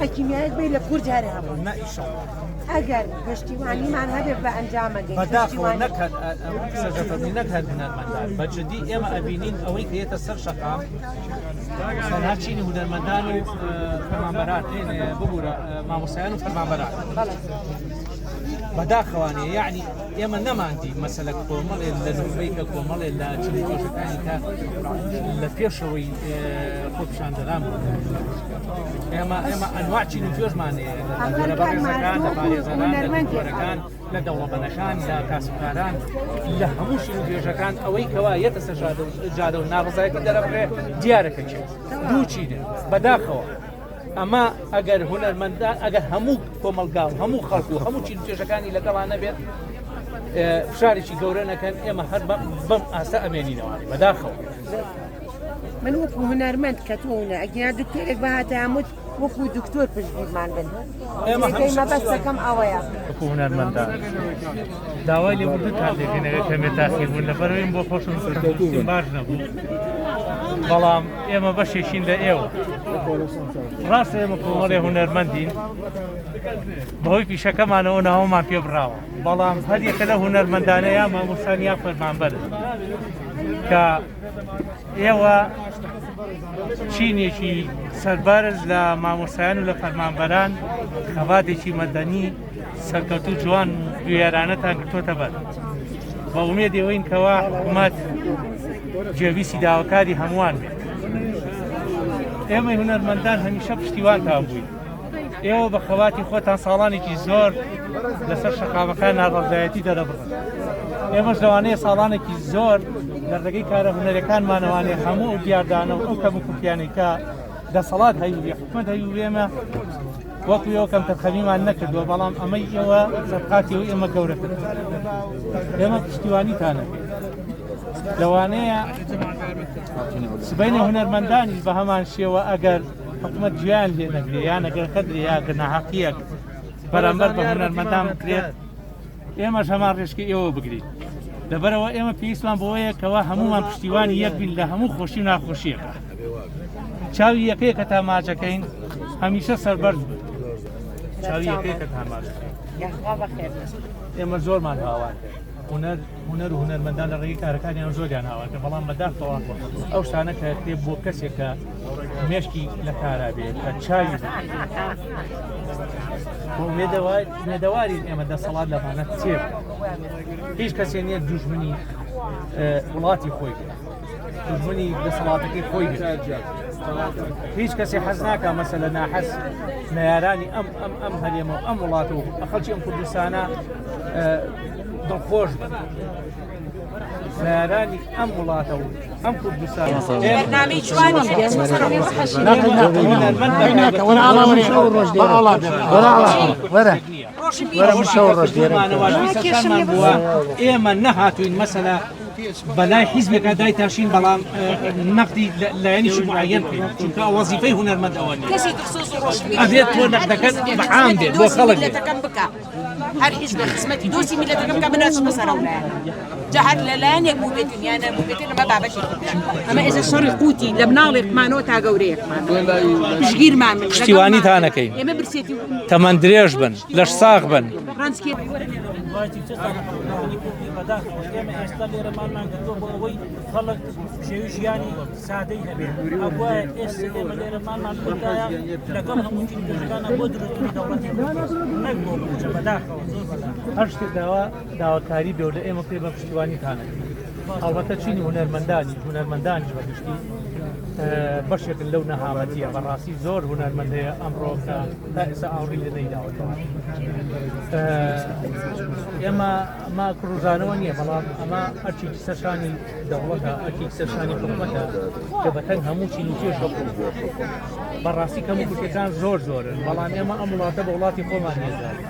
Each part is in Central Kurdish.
تەقە کیمیایەک بێ لە کورد هەر هەبوو. نا ئیشەڵڵا. ئەگەر پشتیوانیمان هەبێ بە ئەنجامەگەین. بەداخەوە پشتیوانی نەک هەر ئەم قسە فەرمی نەک هەر هونەرمەندان، بە جدی ئێمە ئەبینین ئەوەی کە یەتە سەر شەقام تەنها چینی هونەرمەندان و فەرمانبەران، ببورە مامۆستایان و فەرمانبەران. بەڵێ. بەداخەوانەیە، یعنی ئێمە نەماندی مەسەلە کۆمەڵێ لە نوخبەی کە کۆمەڵێ لە چین و توێژەکانی کە لە پێشەوەی خۆپیشاندەران بوون. ئێمە ئێمە ئەنواع چین و توێژمان هەیە لە بەڕێزەکان، لە پارێزەران، لە دکتۆرەکان، لە دەوڵەمەنەکان، لە کاسبکاران، لە هەموو چین و توێژەکان. ئەوەی کەوا یەتە سەر جادە و ناڕەزایەتی دەرەبڕێ دیارە کە کێ دوو چینە. بەداخەوە ئەمە ئەگەر هونەرمەندان، ئەگەر هەموو کۆمەڵگا و هەموو خەڵک و هەموو چین و توێژەکانی لەگەڵا نەبێت، فشارێکی گەورە نەکەن، ئێمە هەر بەم ئاستە ئەمێنینەوە بەداخەوە. من وەکو هونەرمەند کە تۆ هونەر ئەگینا دکتۆرێک بهاتایە وت وەکو دکتۆر پشتگیرمان بن. ئێمە جێگەی مەبەستەکەم ئەوەیە. وەکو هونەرمەندان داوای لێبوردنتان لێکەین ئەگەر کەمێ تاخیر بوون، لەبەرئەوەی بۆ خۆشم تەندروستیم باش نەبوو، بەڵام ئێمە بەشێکین لە ئێوە. ڕاستە ئێمە کۆمەڵێ هونەرمەندین، بەهۆی پیشەکەمانەوە ناوەمان پێ بڕاوە، بەڵام هەر یەکە لە هونەرمەندانە یا مامۆستان یا فەرمانبەرن کە ئێوە چینێکی سەربەرز لە مامۆستایان و لە فەرمانبەران خەباتێکی مەدەنی سەرکەوتوو جوان و بوێرانەتان گرتووەتە بەر. بە ئومێد ئەوەین کەوا حکوومەت گوێبیستی داواکاری هەمووان بێت. ئێمەی هونەرمەندان هەمیشە پشتیوانتان بووین. ئێوە بە خەباتی خۆتان ساڵانێکی زۆر لەسەر شەقامەکان ناڕەزایەتی دەرەبڕن. ئێمەش لەوانەیە ساڵانێکی زۆر لە ڕێگەی کارە هونەرەکانمانەوانێ هەموو ئەو دیاردانە و ئەو کەم و کورتیانەی کە دەسەڵات هەیوێ، حکومەت هەیوێ، ئێمە وەکو ئێوە کەمتەرخەمیمان نەکردووە، بەڵام ئەمەی ئێوە سەرقاتی ئەو ئێمە گەورەتر. ئێمە پشتیوانیتان ئەکەین. لەوانەیە سبەینێ هونەرمەندانیش بە هەمان شێوە ئەگەر حکومەت گوێیان لێ نەگرێ یان ئەگەر قەدرێ یا ئەگەر ناحەقییەک بەرامبەر بە هونەرمەندان بکرێت، ئێمەش هەمان ڕێچکەی ئێوە بگرین. لەبەرەوە ئێمە پێویستمان بەوەیە کەوا هەمومان پشتیوانی یەک بین لە هەموو خۆشی و ناخۆشیەکە. چاوی یەکەیە کە تا ماچەکەین هەمیشە سەربەرز بن. چاوی یەکەیە کە تا ماچەکەین. یاخوا بەخێر بن. ئێمە زۆرمان هاوار کرد. هونەر هونەر و هونەرمەندان لە ڕێگەی کارەکانیان زۆریان هاوار کرد، بەڵام بەداخەوە ئەو شتانە کە کرێ بۆ کەسێک کە مێشکی لە کارا بێ، کە چاوی بێ. ئومێدەوارین ئێمە دەسەڵات لەمانە تێ بکات. هیچ کەسێ نییە دوژمنی وڵاتی خۆی بێت، دوژمنی دەسەڵاتەکەی خۆی بێت. هیچ کەسێ حەز ناکا مەسەلە ناحەز نەیارانی ئەم ئەم ئەم هەرێمە و ئەم وڵات و خەڵکی ئەم کوردستانە دڵخۆش بن. نەیارانی ئەم وڵاتە و ئەم کوردستان بەرنامەی جوانی ئێمە نەهاتوین مەسەلە بەلای حیزبێکا دایتاشین، بەڵام نەقدی لایەنێکی معەیەن بکەین، چونکە وەزیفەی هونەرمەند ئەوە نییە. کەسی دڵسۆز و ڕۆشنبیر ئەبێت تۆ نەقدەکەت بە عام بێت بۆ خەڵک بێت. میللەتەکەم بکە، هەر حیزبێک خزمەتی دۆستی میللەتەکەم بکە، من ناچمە سەر ئەو لایەنە. جا هەر لە لایەنێک بووبێتن یان نەبووبێتن ئەمە بابەتێکی ترە. ئەمە ئێستا شەڕی قوتی لە مناڵێکمانەوە تا گەورەیەکمان پشتگیرمان بن، پشتیوانیتان ئەکەین. ئێمە برسێتی و تەمەن درێژ بن، لەش ساغ بن. ڕەنجکێ بەداخەوە ئێمە ئێستا لێرە مانمان گرتووە بۆ ئەوەی خەڵک شێوی ژیانی سادەی هەبێت. ئەبوایە ئێستا ئێمە لێرە مانمان بگرتایە لەگەڵ هەموو چین توێژەکانە بۆ دروستکردنی دەوڵەتی کوردی، نەک بۆ مووچە. بەداخەوە، زۆر بەداخەوە. هەر شتێک داوا داواکاری بێ و لە ئێمە بکرێت بە پشتیوانیتان ئەکەین. هەڵبەتە چینی هونەرمەندانی هونەرمەندانیش بە گشتی بەشێکن لەو نەهامەتیە. بەڕاستی زۆر هونەرمەند هەیە ئەمڕۆ کە تا ئێستا ئاوڕی لێ نەیداوەتەوە. ئێمە ئەمە کڕوزانەوە نییە، بەڵام ئەمە ئەرکێکی سەرشانی دەوڵەتە، ئەرکێکی سەرشانی حکومەتە کە بەتەنگ هەموو چین و توێژ بەڕاستی کەم و کورتیەکان زۆر زۆرن، بەڵام ئێمە ئەم وڵاتە بە وڵاتی خۆمان نێزانین.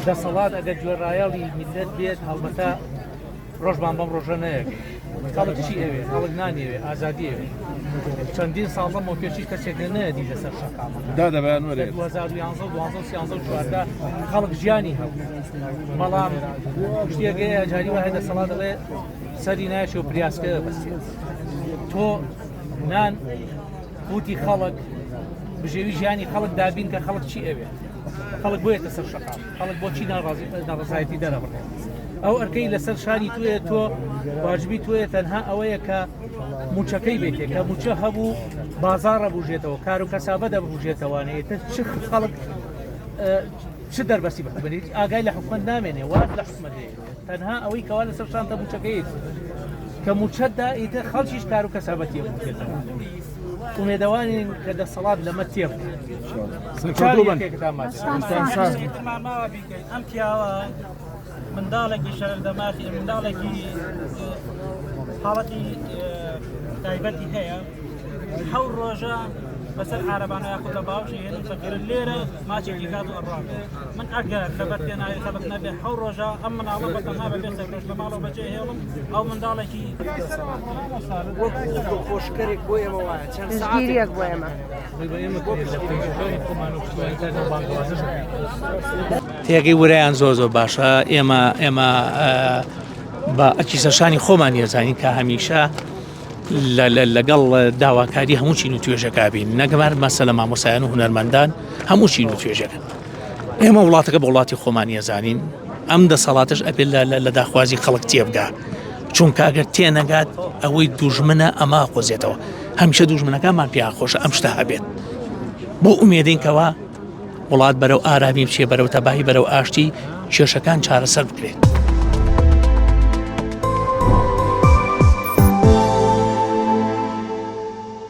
دەسەڵات ئەگەر گوێڕایەڵی میللەت بێت، هەڵبەتە ڕۆژمان بەم ڕۆژە نەیەگەی. خەڵک چی ئەوێ؟ خەڵک نانی ئەوێ، ئازادی ئەوێ. چەندین ساڵ لەمەو پێش هیچ کەسێک نەیەدی لەسەر شەقامەکان. دادە بەیان وەرێ. لە 2011 و 12 و 13 و 14 خەڵک ژیانی هەبوو، بەڵام شتێک هەیە جاری وایە دەسەڵات دەڵێ سەری نایەشێ و پریاسکە بەستێت. تۆ نان قوتی خەڵک بژێوی ژیانی خەڵک دابین کە خەڵک چی ئەوێت خەڵک بۆیەتە سەر شەقام خەڵک بۆچی ناڕازی ناڕەزایەتی دەرەبڕێت ئەو ئەرکەی لەسەر شانی توێ تۆ واجبی توێ تەنها ئەوەیە کە موچەکەی بێتێ کە موچە هەبوو بازاڕە بژێتەوە کار و کەسابە دەبژێتەوانێ ئێتر چ خەڵک چ دەربەستی بە حکومەت ئاگای لە حکومەت نامێنێ واز لە حکومەت دێنێ تەنها ئەوەی کەوا لەسەر شانتە موچەکەیت کە موچەتدا ئیتر خەڵکیش کار و کەسابەتی بکرێتەوە ئومێدەوانین کە دەسەڵات لەمە تێ ئەم پیاوە منداڵێکی شەرەف دەماخی منداڵێکی حاڵەتی تایبەتی هەیە حەو ڕۆژە بەسەر عربانە یاخود لە باوشی هێنم فەقیرە لێرە ماچێکی کات و ئەڕات من ئەگەر لەبەر پێناوی خەڵک نەبێ حەو ڕۆژە ئەم مناڵە بە تەنها بەبێ سەرپێش لە ماڵەوە بەجێ هێڵم ئەو منداڵێکی وەکو دڵخۆشکەرێک بۆ ئێمە وایە چەند پشتگیریەک بۆ ئێمە. تێگەی ورەیان زۆر زۆر باشە ئێمە ئێمە بە ئەکی سەرشانی خۆمان یەزانین کە هەمیشە لەگەڵ داواکاری هەموو چین و توێژەکە بین نەگەمار مەسەلە مامۆسایان و هونەرمەندان هەموو چین و توێژەکە ئێمە وڵاتەکە بە وڵاتی خۆمان یەزانین ئەم دەسەڵاتش ئەبێت لە داخوازی خەڵک تێبگا چونکە ئەگەر تێنەگات ئەوەی دوژمنە ئەمە قۆزێتەوە هەمیشە دوژمنەکانمان پێیان خۆشە ئەم شتە هەبێت بۆ ئومێدین کەوا وڵات بەرەو ئارامی بچێ بەرەو تەبایی بەرەو ئاشتی کێشەکان چارەسەر بکرێت.